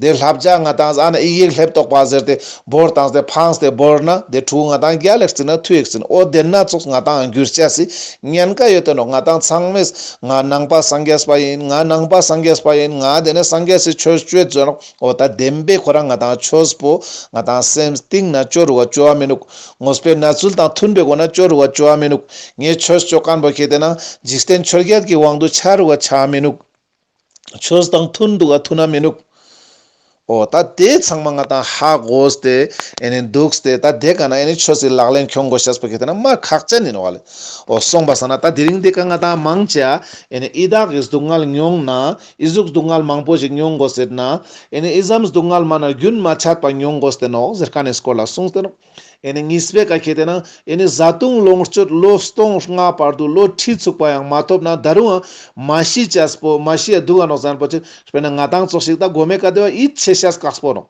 དེ་བསླབ་བྱ་ང་ཏང་ཨ་ན་ཡི་གེ་ལེབ་ཏོག་པ་ཟེར་ཏེ་བོར་བཏང་སྟེ་ཕངས་ཏེ་བོར་ན་དེ་ཕྲུ་གུ་ང་ཏང་རྒྱལ་ལ་བརྩི་ན་མཐུ་ཡིག་བརྩི་ན་འོ་དེ་ན་ཙོགས་ང་ཏང་འགྱུར་ཅེས་སི་ཉེན་ཁ་ཡོད་དེ་ནོག་ང་ཏང་ཚང་མས་ང་ནང་པ་སངས་རྒྱས་པ་ཡིན། ང་ནང་པ་སངས་རྒྱས་པ་ཡིན། ང་དེ་ནས་སངས་རྒྱས་སི་ཆོས་བཅོས་ཟེར་ནོག་འོ་ད་བདེན་པའི་ཁོ་རང་ང་ཏང་ཆོས་པོ་ང་ཏང་སེམས་གཏིང་ན་སྐྱོ་རུ་བ་སྐྱོ་བ་མི་ནུག་དངོས་པོའི་གནས་ཚུལ་དང་མཐུན་པའི་སྒོ་ན་སྐྱོ་རུ་བ་སྐྱོ་བ་མི་ནུག་ངས་ཆོས་བཅོ་མཁན་པོ་ཁེ་དེ་ན་འཇིག་རྟེན་ཆོས་བརྒྱད་ཀྱི་དབང་དུ་ཆ་རུ་བ་ཆ་མི་ནུག་ཆོས་དང་མཐུན་འདུག་ག་མཐུན་ན་མི་ནུག་འོ་ད་དེ་ཚང་མ་ང་ཏང་ཧ་གོ་སྟེ་ཨེ་ནི་འདུག་སྟེ་ད་དེ་ཀ་ན་ཨེ་ནི་ཆོས་སི་ལག་ལེན་ཁྱོང་དགོས་ཤེས་པོ་ཁེ་དེ་ན་མ་ཁག་ཅན་ཡིན་ནོག་ལེ། འོ་སོང་པ་སང་ན་ད་དེ་རིང་དེ་ཀ་ང་ཏང་མང་ཆེ་ཨེ་ནི་ཡི་དྭགས་ཀྱི་སྡུག་བསྔལ་མྱོང་ན་ཨི་ཟུག་སྡུག་བསྔལ་མང་པོ་ཞིག་མྱོང་དགོས་ཟེར་ན་ཨེ་ནི་ཨི་ཙམ་སྡུག་བསྔལ་མ་ན་རྒྱུན་མ་ཆད་པ་མྱོང་དགོས་ཏེ་ནོག་ཟེར་མཁན་ནི་སྐོར་ལ་གསུངས་ཏེ་ནོག་ཨེ་ནི་གཉིས་པའི་ཀ་ཁེ་དེ་ན་ཨེ་ནི་བཟའ་བཏུང་ལོངས་སྤྱོད་ལོ་སྟོང་ལྔ་བར་དུ་ལོ་ཁྲི་ཚུགས་པ་ཡང་མ་ཐོབ་ན་ད་རུང་མ་ཤི་ཅེས་པོ་མ་ཤི་ཡ་འདུག་ག་ནོག་ཟེར་མཁན་པོ་ཅིག་དཔེར་ན་ང་ཏང་ཙོགས་ཤིག་ད་གོ་མའི་ཀ་དེ་བ་ཡིད་ཆེས་ཤེས་དཀགས་པོ་ནོག་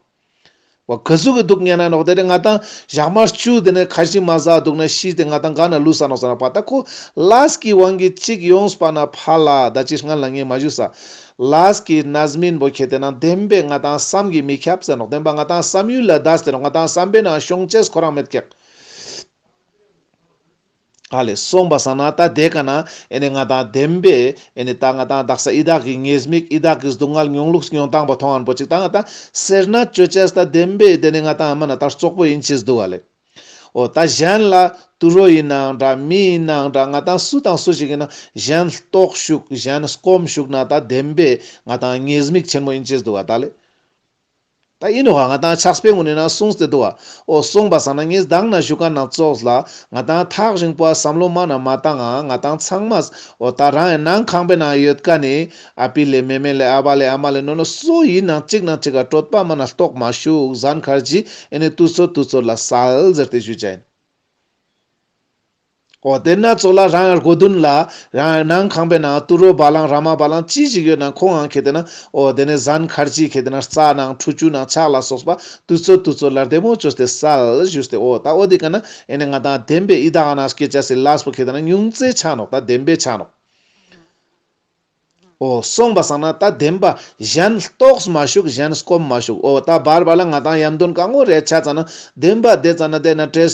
བ་ག་ཟུག་གི་སྡུག་བསྔལ་ན་ནོག་དེ་རེ་ང་ཏང་ཞག་མ་བཅུ་དེ་ནས་ཁ་ཞིག་མ་ཟ་འདུག་ན་ཤི་སྟེ་ང་ཏང་ག་ན་ལུས་ས་ནོག་ཟེར་ན་པ་ད་ཁོ་ལས་ཀྱི་དབང་གིས་གཅིག་ཡོངས་པ་ན་ཕ་ལ་ད་ཅི་སྔན་ལ་ངས་མ་ཞུས་ས། ལས་ཀྱི་རྣམ་སྨིན་པོ་ཁེ་དེ་ན་བདེན་པའི་ང་ཏང་བསམ་གྱིས་མི་ཁྱབ་ཟེར་ནོག་བདེན་པ་ང་ཏང་བསམ་ཡུལ་ལ་འདས་ཏེ་ནོག་ང་ཏང་བསམ་པའི་ནང་ཤོང་ཅེས་ཁོ་རང་མེད་ཀྱག་ཨ་ལེ་སོང་པ་སང་ན་ད་དེ་ཀ་ན་ཨེ་ནི་ང་ཏང་བདེན་པའི་ཨེ་ནི་ད་ང་ཏང་དག་ས་ཡི་དྭགས་ཀྱི་ཉེས་དམིགས་ཡི་དྭགས་ཀྱི་སྡུག་བསྔལ་མྱོང་ལུགས་མྱོང་སྟངས་པོ་མཐོང་ཨན་པོ་ཅིག་ད་ང་ཏང་སེར་སྣ་བཅོ་ཅེས་ད་བདེན་པའི་དེ་ནི་ང་ཏང་མ་ན་ད་རྩོག་པོ་ཡིན་ཅེས་འདུག་ཨ་ལེ། འོ་ད་གཞན་ལ་དུད་འགྲོ་ཡིན་ནའང་འདྲ་མི་ཡིན་ནའང་འདྲ་ང་ཏང་སུ་དང་སུ་ཞིག་ཡིན་ན་གཞན་ལྟོགས་ཤུགས་གཞན་སྐོམ་ཤུགས་ན་ད་བདེན་པའི་ང་ཏང་ཉེས་དམིགས་ཆེན་མོ་ཡིན་ཅེས་འདུག་ཨ་ད་ལེ། ད་ཡིན་ནོག་ང་ཏང་ཕྱག་དཔེ་ངོ་ནས་ན་གསུངས་ཏེ་འདུག་ཨ། འོ་སོང་པ་སང་ན་ངས་མདང་ན་ཞུ་མཁན་ན་ཙོགས་ལ་ང་ཏང་ཐག་རིང་པོ་བསམ་བློ་མ་ན་མ་བཏང་ང་ང་ཏང་ཚང་མ་འོ་ད་རང་ཡང་ནང་ཁང་པའི་ནང་ཡོད་མཁན་ནི་ཨ་པི་ལེ་མེ་མེ་ལེ་ཨ་བ་ལེ་ཨ་མ་ལེ་ནོ་ནོ་སུ་ཡིན་ནང་གཅིག་ནང་གཅིག་ག་གྲོད་པ་མ་ན་ལྟོགས་མ་ཤུག་ཟན་ཁར་ཇི་ཨེ་ནི་དུས་ཚོད་དུས་ཚོད་ལ་སལ་ཟེར་ཏེ་ཞུ་ཅ་ཡིན། འོ་དེ་ན་ཙོགས་ལ་རང་ཡང་སྒོ་མདུན་ལ་རང་ཡང་ནང་ཁང་པའི་ནང་དུད་འགྲོ་བ་ལང་ར་མ་བ་ལང་ཅི་ཞིག་ཡོད་ན་ཁོང་ཡང་ཁེ་དེ་ན་འོ་དེ་ནས་ཟན་ཁར་ཅི་ཁེ་དེ་ན་རྩྭ་ནང་ཁྲུ་ཆུ་ནང་ཆག་ལ་སོགས་པ་དུས་ཚོད་དུས་ཚོད་ལ་བདེ་མོ་བཅོས་ཏེ་སལ་ཞུས་ཏེ་འོ་ད་འོ་དེ་ཀ་ན་ཨེ་ནི་ང་ཏང་བདེན་པའི་ཡི་དྭགས་ན་སྐྱེ་ཅེས་སི་ལས་པོ་ཁེ་དེ་ན་ཉུང་ཙེ་ཆ་ནོག་ད་བདེན་པའི་ཆ་ནོག་འོ་སོང་པ་སང་ན་ད་བདེན་པ་གཞན་ལྟོགས་མ་ཤུག་གཞན་སྐོམ་མ་ཤུག་འོ་ད་བར་བར་ལ་ང་ཏང་ཡམ་དོན་གང་འོ་རེ་ཆ་ཙ་ན་བདེན་པ་དེ་ཙ་ན་དེ་ན་བྲེལ་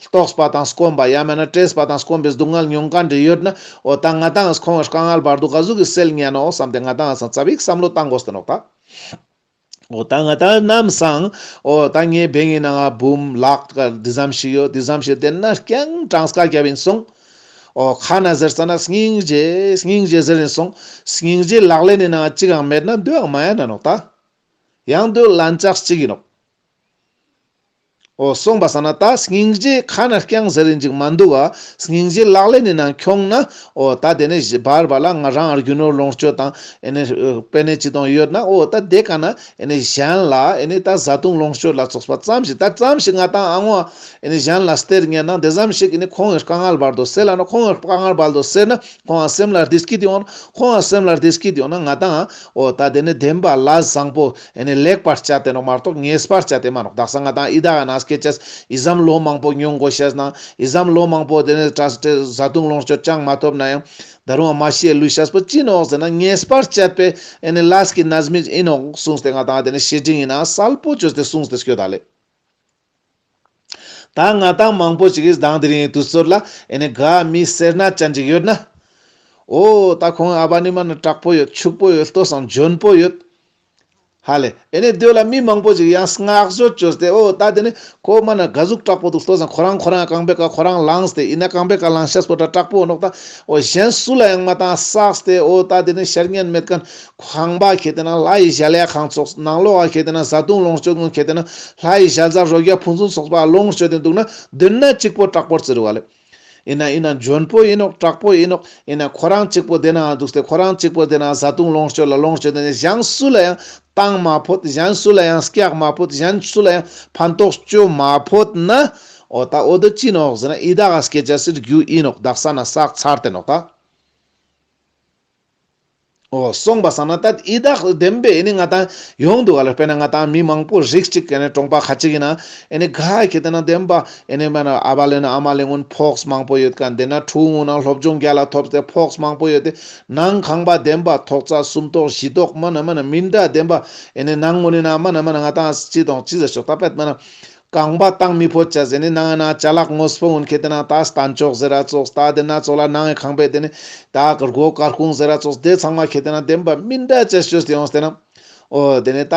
ལྟོགས་པ་དང་སྐོམ་པ་ཡང་མེད་ན་བྲེལ་པ་དང་སྐོམ་པའི་སྡུག་བསྔལ་མྱོང་མཁན་འདྲ་ཡོད་ན་འོ་ད་ང་ཏང་ཁོང་དཀའ་ངལ་བར་དུ་ག་ཟུག་གི་སེལ་ཉན་ནོག་བསམ་སྟེ་ང་ཏང་ཙ་བིག་བསམ་བློ་བཏང་དགོས་ཏེ་ནོག་ད། འོ་ད་ང་ཏང་ནམ་སང་འོ་ད་ངའི་བེང་ངི་ནང་ང་འབུམ་ལག་དེ་ཙམ་ཞིག་ཡོད། དེ་ཙམ་ཞིག་དེ་ན་རྐྱང་གྲངས་ཀ་རྒྱབ་ཡིན་སོང་། འོ་ཁ་ན་ཟེར་ཙ་ན་སྙིང་རྗེ་སྙིང་རྗེ་ཟེར་ཡིན་སོང་། སྙིང་རྗེ་ལག་ལེན་ནི་ནང་ང་གཅིག་ཡང་མེད་ན་འདོད་ཡང་མ་ཡིན་ན་ནོག་ད། ཡང་འདོད་ལན་ཆགས་གཅིག་ཡིན་ནོག་འོ་སོང་པ་སང་ན་ད་སྙིང་རྗེ་ཁ་ན་རྐྱང་ཟེར་ཡིན་ཅིག་མ་འདུག་ག་སྙིང་རྗེ་ལག་ལེན་ནི་ནང་ཁྱོང་ན་འོ་ད་དེ་ནས་བར་བར་ལ་ང་རང་རྒྱུ་ནོར་ལོངས་སྤྱོད་དང་ཨེ་ནས་པེ་ནེ་ཅི་དང་ཡོད་ན་འོ་ད་དེ་ཀ་ན་ཨེ་ནས་གཞན་ལ་ཨེ་ནས་ད་བཟའ་བཏུང་ལོངས་སྤྱོད་ལ་སོགས་པ་ཙམ་ཞིག་ད་ཙམ་ཞིག་ང་ཏང་ཨ་ངོ་ཨེ་ནས་གཞན་ལ་སྟེར་ཉན་ན་དེ་ཙམ་ཞིག་ཨེ་ནས་ཁོང་གི་དཀའ་ངལ་བར་དོ་སེལ་ལ་ན་ཁོང་གི་དཀའ་ངལ་བར་དོ་སེལ་ན་ཁོང་ང་སེམས་ལ་བདེ་སྐྱིད་ཡོང་ན་ཁོང་ང་སེམས་ལ་བདེ་སྐྱིད་ཡོང་ན་ང་ཏང་འོ་ད་དེ་ནས་བདེན་པ་ལ་བཟང་པོ་ཨེ་ནི་ལེགས་པར་སྤྱད་དེ་ནོག་མ་གཏོགས་ཉེས་པར་སྤྱད་དེ་མ་ནོག་དག་ས་ང་ཏང་ཡི་དྭགས་ན་སྐྱེ་ཅེས་ཡི་ཙམ་ལོ་མང་པོ་མྱོང་དགོས་ཤེས་ན་ཡི་ཙམ་ལོ་མང་པོ་དེ་ནས་བྲེལ་བྲེལ་བཟའ་བཏུང་ལོངས་སྤྱོད་ཅང་མ་ཐོབ་ན་ཡང་ད་རུང་མ་ཤི་ལུས་ཤེས་པོ་ཅི་ནོག་ཟེར་ན་ཉེས་པར་སྤྱད་པའི་ཨེ་ནི་ལས་ཀྱི་རྣམ་སྨིན་ཡིན་ནོག་གསུངས་ཏེ་ང་ཏང་དེ་ནས་བཤེས་སྤྲིང་ཡིན་ན་གསལ་པོ་བཅོས་ཏེ་གསུངས་ཏེ་སྐྱོད་ད་ལེ། ད་ང་ཏང་མང་པོ་ཞིག་གིས་དང་དེ་རིང་དུས་ཚོད་ལ་ཨེ་ནི་ག་མི་སེར་སྣ་ཅན་ཅིག་ཡོད་ན། འོ་ད་ཁོང་ཨ་བ་ནི་མ་ན་དྲག་པོ་ཡོད། ཕྱུག་པོ་ཡོད། ལྟོས་སང་འཇོན་པོ་ཡོད། ཧ་ལེ། ཨེ་ནི་དེ་ལ་མི་མང་པོ་ཞིག་ཡང་བསྔགས་བརྗོད་བཅོས་ཏེ། འོ་ད་དེ་ནི་ཁོ་མ་ན་ག་ཟུག་དྲག་པོ་འདུག། ལྟོས་སང་ཁོ་རང་ཁོ་རང་རྐང་པའི་ཀ་ཁོ་རང་ལངས་ཏེ་ཨིན་ན་རྐང་པའི་ཀ་ལངས་ཤེས་པོ་ད་དྲག་པོ་ནོག་ད། འོ་གཞན་སུ་ལ་ཡང་མ་བཏང་བསགས་ཏེ། འོ་ད་དེ་ནི་ཤར་ཉན་མེད་མཁན་ཁང་པ་ཁེ་ཏེ་ན་ལྷ་ཡི་ཞལ་ཡ་ཁང་ཚོགས། ནང་ལོགས་ཁེ་ཏེ་ན་བཟའ་བཏུང་ལོངས་སྤྱོད་ངོ་ཁེ་ཏེ་ན་ལྷ་ཡི་ཞལ་ཟས་རོ་བརྒྱ་ཕུན་སུམ་ཚོགས་པ་ལོངས་སྤྱོད་དེ་འདུག་ན་དེ་ན་གཅིག་པོ་དྲག་པོར་བརྩི་རུ་བ་ལེ། ཨིན་ན་ཨིན་ན་འཇོན་པོ་ཨིན་ནོག། དྲག་པོ་ཨིན་ནོག། ཨིན་ན་ཁོ་རང་གཅིག་པོ་དེ་ན་འདུག་སྟེ་ཁོ་རང་གཅིག་པོ་དེ་ན་བཟའ་བཏུང་ལོངས་སྤྱོད་ལ་ལོངས་སྤྱོད་དེ་ནི་གཞན་སུ་ལ་ཡང་བཏང་མ་ཕོད། གཞན་སུ་ལ་ཡང་སྐྱག་མ་ཕོད། གཞན་སུ་ལ་ཡང་ཕན་ཐོགས་བཅོ་མ་ཕོད་ན། འོ་ད་འོ་དེ་ཅི་ནོག་ཟེར་ན་ཡི་དྭགས་སྐྱེ་ཅེས་སི་རྒྱུ་ཨིན་ནོག། དག་ས་ན་བསགས་ཚར་ཏེ་ནོག་ད། འོ་སོང་པ་སང་ན་ད་ཡི་དྭགས་བདེན་པའི་ཨེ་ནི་ང་ཏང་ཡོང་འདུག་ག་ལེ། དཔེར་ན་ང་ཏང་མི་མང་པོ་རིགས་གཅིག་གི་ནི་གྲོང་པ་ཁ་ཅིག་ཨིན་ན་ཨེ་ནི་ག་ཁེ་ཏེ་ན་བདེན་པ་ཨེ་ནི་མ་ན་ཨ་བ་ལེ་ན་ཨ་མ་ལེ་གུན་ཕོགས་མང་པོ་ཡོད་མཁན། དེ་ན་ཕྲུ་གུ་གུན་ན་སློབ་སྦྱོང་རྒྱལ་ལ་ཐོབ་སྟེ་ཕོགས་མང་པོ་ཡོད་དེ། ནང་ཁང་པ་བདེན་པ་ཐོག་ཚད་སུམ་ཐོག་བཞི་ཐོག་མ་ན་མ་ན་མི་འདྲ་བདེན་པ་ཨེ་ནི་ནང་གུན་ནི་ན་མ་ན་མ་ན་ང་ཏང་ཅི་དང་ཅི་ཟེར་ཤོག་ད་པད་མ་ན། རྐང་པ་བཏང་མི་ཕོད་ཅེས་ཟེར་ནི་ནང་ན་ཅ་ལག་དངོས་པོ་གུན་ཁེ་ཏེ་ན་ད་སྟན་ཅོག་ཟེར་ར་ཙོགས། ད་དེ་ན་ཙོགས་ལ་ནང་ཁང་པའི་དེ་ནི་ད་སྒོ་སྐར་ཁུང་ཟེར་ར་ཙོགས། དེ་ཚང་མ་ཁེ་ཏེ་ན་བདེན་པ་མི་འདྲ་ཅེས་ཅོས་ཏེ་ཡོངས་ཏེ་ན། འོ་དེ་ནི་ད་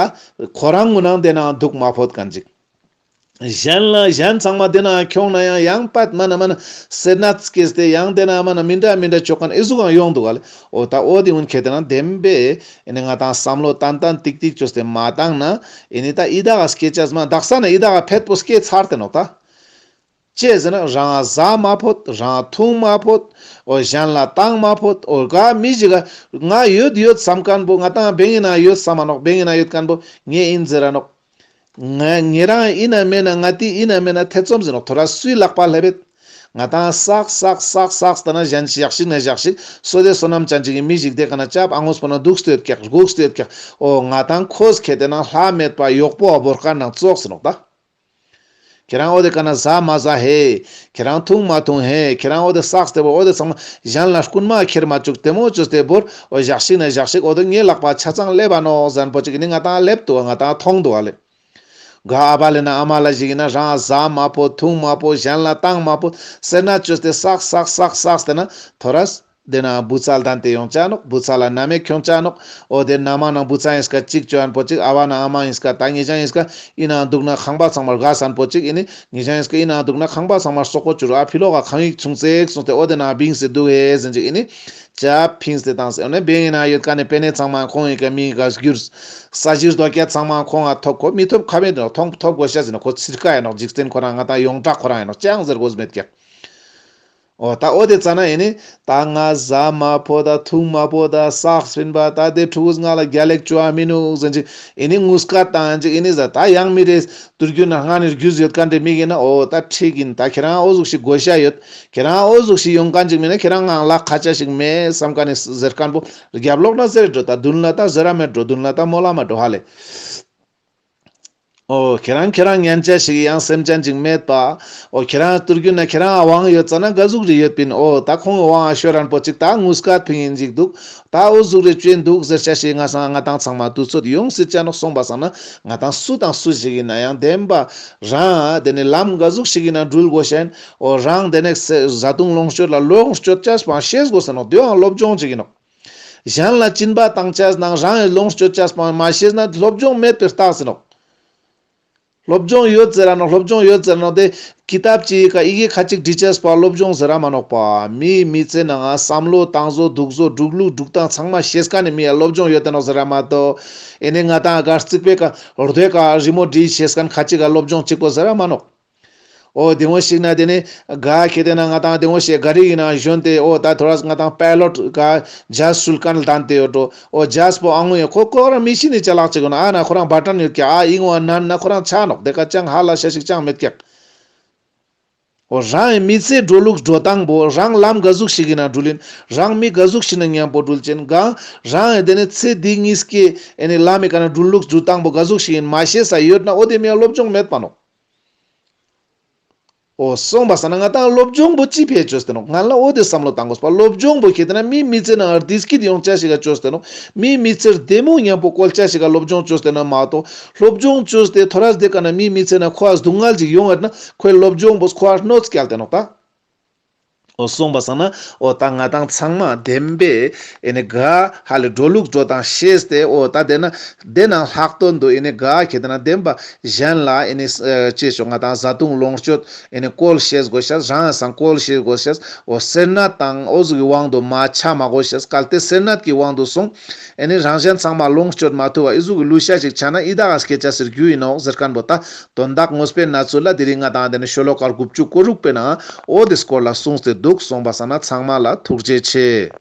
ཁོ་རང་གུན་ནང་དེ་ན་འདུག་མ་ཕོད་མཁན་ཅིག། གཞན་ལ་གཞན་ཚང་མ་དེ་ན་ཁྱོང་ན་ཡང་ཡང་པད་མ་ན་མ་ན་སེར་སྣ་སྐྱེས་ཏེ་ཡང་དེ་ན་མ་ན་མི་འདྲ་མི་འདྲ་ཅོ་མཁན་ཨེ་ཟུག་གང་ཡོང་འདུག་ག་ལེ། འོ་ད་འོ་དེ་གུན་ཁེ་ཏེ་ན་བདེན་པའི་ཨེ་ནི་ང་ཏང་བསམ་བློ་ཏན་ཏན་ཏིག་ཏིག་ཅོས་ཏེ་མ་བཏང་ན་ཨེ་ནི་ད་ཡི་དྭགས་སྐྱེ་ཅེས་མ། དག་ས་ན་ཡི་དྭགས་ཕེད་པོ་སྐྱེ་ཚར་ཏེ་ནོག་ད། ཅི་ཟེར་ན་རང་ཟ་མ་ཕོད། རང་འཐུང་མ་ཕོད། འོ་གཞན་ལ་བཏང་མ་ཕོད། འོ་ག་མི་ཞིག་ག་ང་ཡོད་ཡོད་བསམ་མཁན་པོ་ང་ཏང་བེང་ཨིན་ན་ཡོད་བསམ་མ་ནོག། བེང་ཨིན་ན་ཡོད་མཁན་པོ་ངའི་ཨིན་ཟེར་ར་ནོག། ང་ཉེ་རང་ཨིན་ན་མེན་ན་ང་ཏི་ཨིན་ན་མེན་ན་ཐེ་ཚོམ་ཟེར་ནོག། ཐོ་རས་སུའི་ལག་པ་ལེབ་བེད། ང་ཏང་བསགས་བསགས་བསགས་བསགས་ད་ན་གཞན་ཞིག་ཡག་ཤིག་ན་ཞག་ཤིག་བསོད་བདེ་བསོད་ནམས་ཅན་ཅིག་གི་མི་ཞིག་དེ་ཀ་ན་ཅབ་ཨ་ངོས་པོ་ན་འདུག་སྟེ་ཡོད་ཀྱག། སྒུག་སྟེ་ཡོད་ཀྱག། འོ་ང་ཏང་ཁོས་ཁེ་ཏེ་ན་ལྷ་མེད་པ་གཡོག་པོ་བོར་མཁན་ནང་ཙོགས་ཟེར་ནོག་ད། ཁྱེ་རང་འོ་དེ་ཀ་ན་ཟ་མ་ཟ་ཧེ། ཁྱེ་རང་འཐུང་མ་འཐུང་ཧེ། ཁྱེ་རང་འོ་དེ་བསགས་ཏེ་བོ་འོ་དེ་ཚང་མ་གཞན་ལ་རྐུན་མ་ཁྱེར་མ་བཅུག་དེ་མོ་བཅོས་ཏེ་བོར། འོ་ཞག་ཤིག་ན་ཞག་ཤིག་འོ་དེ་ངའི་ལག་པ་ཆ་ཚང་ལེབ་བ་ནོག་ཟེར་མཁན་པོ་ཅིག་ནི་ང་ཏང་ལེབ་འདུག་ག། ང་ཏང་མཐོང་འདུག་ག་ལེ། ག་ཨ་བ་ལེ་ན་ཨ་མ་ལེ་ཞིག་ཨིན་ན་རང་ཟ་མ་ཕོད། འཐུང་མ་ཕོད། གཞན་ལ་བཏང་མ་ཕོད། སེར་སྣ་བཅོས་ཏེ་བསགས་བསགས་བསགས་བསགས་ཏེ་ན་ཐོ་རས་དེ་ན་བུ་ཚ་ལྡན་ཏེ་ཡོང་ཆ་ནོག། བུ་ཚ་ལ་ན་མེ་ཁྱོང་ཆ་ནོག། འོ་དེ་ན་མ་ནང་བུ་ཚ་ཨིན་སྐད་ཅིག་ཅོ་ཨན་པོ་ཅིག། ཨ་བ་ན་ཨ་མ་ཨིན་སྐད་ད་ངེ་ཅང་ཨིན་སྐད་ཨིན་ན་འདུག་ན་ཁང་པ་ཚང་མ་རྒ་སན་པོ་ཅིག་ཨིན་ནི། ངེ་ཅང་ཨིན་སྐད་ཨིན་ན་འདུག་ན་ཁང་པ་ཚང་མ་སོག་པོ་ཅུ་རུ་ཨ་ཕི་ལོག་ག་ཁང་ཡིག་ཆུང་ཙེག་སོང་སྟེ་འོ་དེ་ན་བིང་སེ་འདུག་ཧེ་ཟེར་ཅིག་ཨིན་ནི། ཅབ་ཕིངས་ཏེ་བཏང་སེ་འོ་ནེ་བེང་ཨིན་ན་ཡོད་ཀ་ནེ་པེ་ནེ་ཚང་མ་ཁོང་ཡིན་ཀ་མི་ག་སྒྱུར། ས་གཞིར་རྡོ་སྐྱ་ཚང་མ་ཁོང་ང་ཐོབ་ཁོ་མི་ཐོབ་ཁ་མེད་ནོག། ཐོང་ཐོབ་དགོས་ཤ་ཟེར་ན་ཁོ་ཚིར་ཀ་ཡིན་ནོག། འཇིག་རྟེན་ཁོ་རང་ང་ཏང་ཡོངས་གྲགས་ཁོ་རང་ཡིན་ནོག། ཅང་ཟེར་དགོས་མེད་ཀྱག། འོ་ད་འོ་དེ་ཙ་ན་ཡིན་ནི། ད་ང་ཟ་མ་ཕོད་ད་འཐུང་མ་ཕོད་ད་བསགས་པིན་པ་ད་དེ་ཕྲུ་གུ་ང་ལ་རྒྱ་ལེགས་བཅོ་བ་མི་ནུག་ཟེར་ཅིག་ཡིན་ནི། ངུ་སྐད་བཏང་ཅིག་ཡིན་ནི་ཟ། ད་ཡང་མི་རེ་དུར་རྒྱུ་ན་སྔ་ནེ་རྒྱུས་ཡོད་མཁན་དེ་མི་ཡིན་ན་འོ་ད་འགྲིག་ཡིན། ད་ཁྱེ་རང་འོ་ཟུག་ཞིག་དགོས་ཤ་ཡོད། ཁྱེ་རང་འོ་ཟུག་ཞིག་ཡོང་མཁན་ཅིག་མིན་ན་ཁྱེ་རང་ང་ལ་ཁ་ཆ་ཞིག་མེད་བསམ་མཁན་ནི་ཟེར་མཁན་པོ་རྒྱབ་ལོག་ན་ཟེར་འགྲོ། ད་མདུན་ལ་ད་ཟེར་ར་མེད་འགྲོ། མདུན་ལ་ད་མོལ་ལ་མ་འགྲོ་ཧ་ལེ། འོ་ཁྱེ་རང་ཁྱེ་རང་ཉན་ཆ་ཞིག་ཡང་སེམས་ཅན་ཅིག་མེད་པ། འོ་ཁྱེ་རང་དུར་རྒྱུ་ན་ཁྱེ་རང་དབང་ཡོད་ཙ་ན་ག་ཟུག་རེ་ཡོད་པིན། འོ་ད་ཁོང་དབང་ཤོར་རན་པོ་ཅིག་ད་ངུ་སྐད་ཕིང་ཡིན་ཅིག་འདུག། ད་འོ་ཟུག་རེ་བཅོས་འདུག་ཟེར་ཆ་ཞིག་ང་སང་ང་ཏང་ཚང་མ་དུས་ཚོད་ཡོང་སྲིད་ཆ་ནོག། སོང་པ་སང་ན་ང་ཏང་སུ་དང་སུ་ཞིག་ཡིན་ན་ཡང་བདེན་པ་རང་དེ་ནི་ལམ་ག་ཟུག་ཞིག་ཡིན་ན་འགྲུལ་དགོས་ཤེན། འོ་རང་དེ་ནི་བཟའ་བཏུང་ལོངས་སྤྱོད་ལ་ལོངས་སྤྱོད་ཆ་སྤང་ཤེས་དགོས་ས་ནོག། དེའང་སློབ་སྦྱོང་ཅིག་ཡིན་ནོག། གཞན་ལ་སྦྱིན་པ་བཏང་ཆ་ནང་རང་ཡི་ལོངས་སྤྱོད་ཆ་སྤང་མ་ཤེས་ན་སློབ་སྦྱོང་མེད་པའི་རྟགས་ཡིན་ནོག། སློབ་སྦྱོང་ཡོད་ཟེར་ར་ནོག། སློབ་སྦྱོང་ཡོད་ཟེར་ར་ནོག། དེ་ཀི་ཏབ་ཅིག་ག་ཡི་གེ་ཁ་ཅིག་བྲི་ཆ་སྤང་སློབ་སྦྱོང་ཟེར་ར་མ་ནོག་པ། མིའི་མི་ཚེ་ནང་བསམ་བློ་བཏང་བཟོ་འདུག་བཟོ་སྒྲུག་ལུགས་སྒྲུག་སྟངས་ཚང་མ་ཤེས་མཁན་ནི་མི་ཡ་སློབ་སྦྱོང་ཡོད་དེ་ནོག་ཟེར་ར་མ་གཏོགས། ཨེ་ནི་ང་ཏང་ག་རྩིག་པའི་ཀ་རྡོའི་ཀ་རི་མོ་བྲིས་ཤེས་མཁན་ཁ་ཅིག་ག་སློབ་སྦྱོང་གཅིག་པོ་ཟེར་ར་མ་ནོག། འོ་དེ་འོ་ཞིག་ན་དེ་ནི་ག་ཁེ་དེ་ན་ང་ཏང་དེ་འོ་ཞིག་ག་རི་ཡིན་ན་ཞོན་ཏེ་འོ་ད་ཐོ་རས་ང་ཏང་པའི་ལོཊ་ག་ཇ་ཧཱཟ་སུལ་མཁན་ལ་བདམས་ཏེ་ཡོད་འགྲོ། འོ་ཇ་ཧཱཟ་པོ་ཨ་ངོ་ཡ་ཁོ་ཁོ་རང་མི་ཤི་ནི་ཅ་ལག་ཅིག་ཡོད་ན་ཨ་ན་ཁོ་རང་བ་ཊན་ཡོད་ཀྱག། ཨ་ཡིན་འོ་ན་ན་ཁོ་རང་ཆ་ནོག། དེ་ཀ་ཅང་ཧ་ལ་ཤ་ཞིག་ཅང་མེད་ཀྱག། འོ་རང་ཡི་མི་ཚེ་འགྲོ་ལུགས་འགྲོ་སྟངས་པོ་རང་ལམ་ག་ཟུག་ཞིག་ཡིན་ན་འགྲུལ་ཡིན། རང་མི་ག་ཟུག་ཞིག་ན་མཉམ་པོ་འགྲུལ་ཅན་གང་རང་ཡི་དེ་ནི་ཚེ་འདི་གཉིས་ཀའི་ཨེ་ནི་ལམ་མི་ཀ་ན་འགྲུལ་ལུགས་འགྲུལ་སྟངས་པོ་ག་ཟུག་ཞིག་ཡིན་མ་ཤེས་ས་ཡོད་ན་འོ་དེ་མི་ཡ་སློབ་སྦྱོང་མེད་པ་ནོག། འོ་སོང་པ་སང་ན་ང་ཏང་སློབ་སྦྱོང་པོ་ཅི་ཕི་ཅོས་ཏེ་ནོག། ང་ལ་འོ་དེ་བསམ་བློ་བཏང་དགོས་པ། སློབ་སྦྱོང་པོ་ཁེ་ཏེ་ན་མིའི་མི་ཚེ་ནང་བདེ་སྐྱིད་ཡོང་ཆ་ཞིག་ག་ཅོས་ཏེ་ནོག། མིའི་མི་ཚེར་བདེ་མོ་ཉམ་པོ་བཀོལ་ཆ་ཞིག་ག་སློབ་སྦྱོང་ཅོས་ཏེ་ན་མ་གཏོགས། སློབ་སྦྱོང་ཅོས་ཏེ་ཐོ་རས་དེ་ཀ་ན་མིའི་མི་ཚེ་ན་ཁོ་ཨ་སྡུག་བསྔལ་ཅིག་ཡོང་ངད་ན་ཁོའི་སློབ་སྦྱོང་པོ་ཁོ་ཨ་གནོད་སྐྱལ་ཏེ་ནོག་ད། འོ་སོང་པ་སང་ན་འོ་ད་ང་ཏང་ཚང་མ་བདེན་པའི་ཨེ་ནི་ག་ཧ་ལེ་འགྲོ་ལུགས་འགྲོ་སྟངས་ཤེས་ཏེ། འོ་ད་དེ་ན་དེ་ནང་ལྷག་དོན་དུ་ཨེ་ནི་ག་ཁེ་ཏེ་ན་བདེན་པ་གཞན་ལ་ཨེ་ནི་ཅེས་ཤོག་ང་ཏང་བཟའ་བཏུང་ལོངས་སྤྱོད་ཨེ་ནི་བཀོལ་ཤེས་དགོས་ཤེས། རང་སང་བཀོལ་ཤེས་དགོས་ཤེས། འོ་སེར་སྣ་དང་འོ་ཟུག་གི་དབང་དུ་མ་ཆ་མ་དགོས་ཤེས། གལ་ཏེ་སེར་སྣ་གི་དབང་དུ་སོང་ཨེ་ནི་རང་གཞན་ཚང་མ་ལོངས་སྤྱོད་མ་ཐུབ་པ་ཨི་ཟུག་གི་ལུས་ཤ་ཞིག་ཆ་ན་ཨི་ད་ག་སྐད་ཆ་ཟེར་རྒྱུ་ཡིན་ནོག་ཟེར་མཁན་པོ་ད། དོན་དག་ངོས་པོའི་གནས་ཚུལ་ལ་དེ་རིང་ང་ཏང་དེ་ནི་ཤོ་ལོ་ཀ་དགུ་བཅུ་གོ་དྲུག་པའི་ནང་འོ་དེ་སྐོར་ལ་གསུངས་ཏེ་འདུག། སོང་པ་སང་ན་ཚང་མ་ལ་ཐུགས་རྗེ་ཆེ།